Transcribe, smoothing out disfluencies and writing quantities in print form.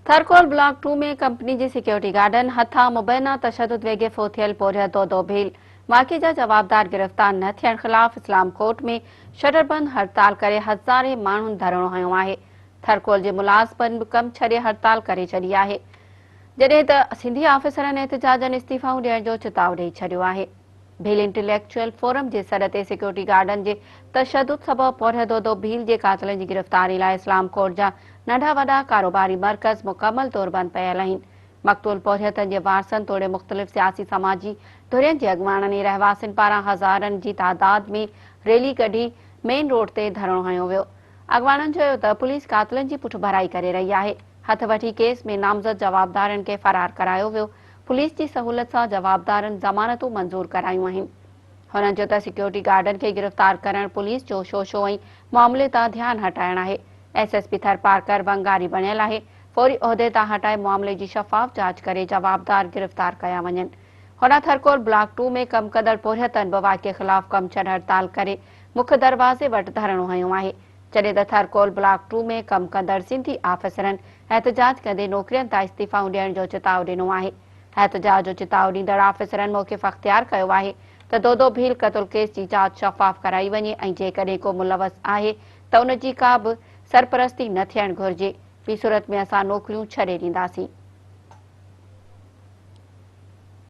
Thar Coal block two ۾ company جي security garden هٿان مبينا تشدد ويڳي فوت ٿيل پورهيت دودو ڀيل واقعي جا جوابدار گرفتار نه ٿيڻ خلاف اسلام ڪوٽ ۾ شٽر بند هڙتال ڪري هزارين ماڻهن ڌرڻو هنيو آهي. ٿرڪول جي ملازمن به ڪم ڇڏي هڙتال ڪري ڇڏي آهي. جڏهن ته سنڌي آفيسرن احتجاجن استعيفائون ڏيڻ جو چتاء ڏئي ڇڏيو آهي. ڀيل انٽليڪچوئل فورم جي سڏ تي سيڪيورٽي گارڊن جي تشدد سبب پورهيت دودو ڀيل جي قاتلن جي گرفتاري لاء اسلام ڪوٽ جا ننڍا وڏا ڪاروباري مرڪز مڪمل طور بند پيل آهن. مقتول پورهيتن جي وارثن توڙي مختلف سياسي سماجي ڌرين جي اڳواڻن ۽ رهواسين پاران هزارن جي تعداد ۾ ريلي ڪڍي مين روڊ تي ڌرڻو هنيو ويو. اڳواڻن چيو ته پوليس قاتلن جي پٺڀرائي ڪري رهي آهي. هٿ وٺي ڪيس ۾ نامزد جوابدارن کي فرار ڪرايو ويو، پوليس جي سهولت سان جوابدارن ضمانتون منظور ڪرايون آهن. هنن چيو ته سيڪيورٽي گارڊن کي گرفتار ڪرڻ پوليس جو شوشو ۽ معاملي تان ڌيان هٽائڻ آهي، ايس ايس پي ٿرپارڪر ونگاري بڻيل آهي، فوري عهدي تان هٽائي معاملي جي شفاف جاچ ڪري جوابدار گرفتار ڪيا وڃن. هوڏانهن ٿرڪول بلاڪ ٽو ۾ ڪم ڪندڙ پورهيتن به واقعي خلاف ڪم ڇڏ هڙتال ڪري مک دروازي وٽ ڌرڻو هنيو آهي. جڏهن ته ٿرڪول بلاڪ ٽو ۾ ڪم ڪندڙ سنڌي آفيسرن احتجاج ڪندي نوڪرين تان استعيفائون ڏيڻ جو چتاء ڏنو آهي. احتجاج جو چتاء ڏيندڙ آفيسرن موقف اختيار ڪيو آهي ته دودو ڀيل قتل ڪيس جي جاچ شفاف ڪرائي وڃي ۽ جيڪڏهن ڪو ملوث آهي ته ان جي ڪا به سرپرستي نه ٿيڻ گهرجي، ٻي صورت ۾ اسان نوڪريون ڇڏي ڏينداسين.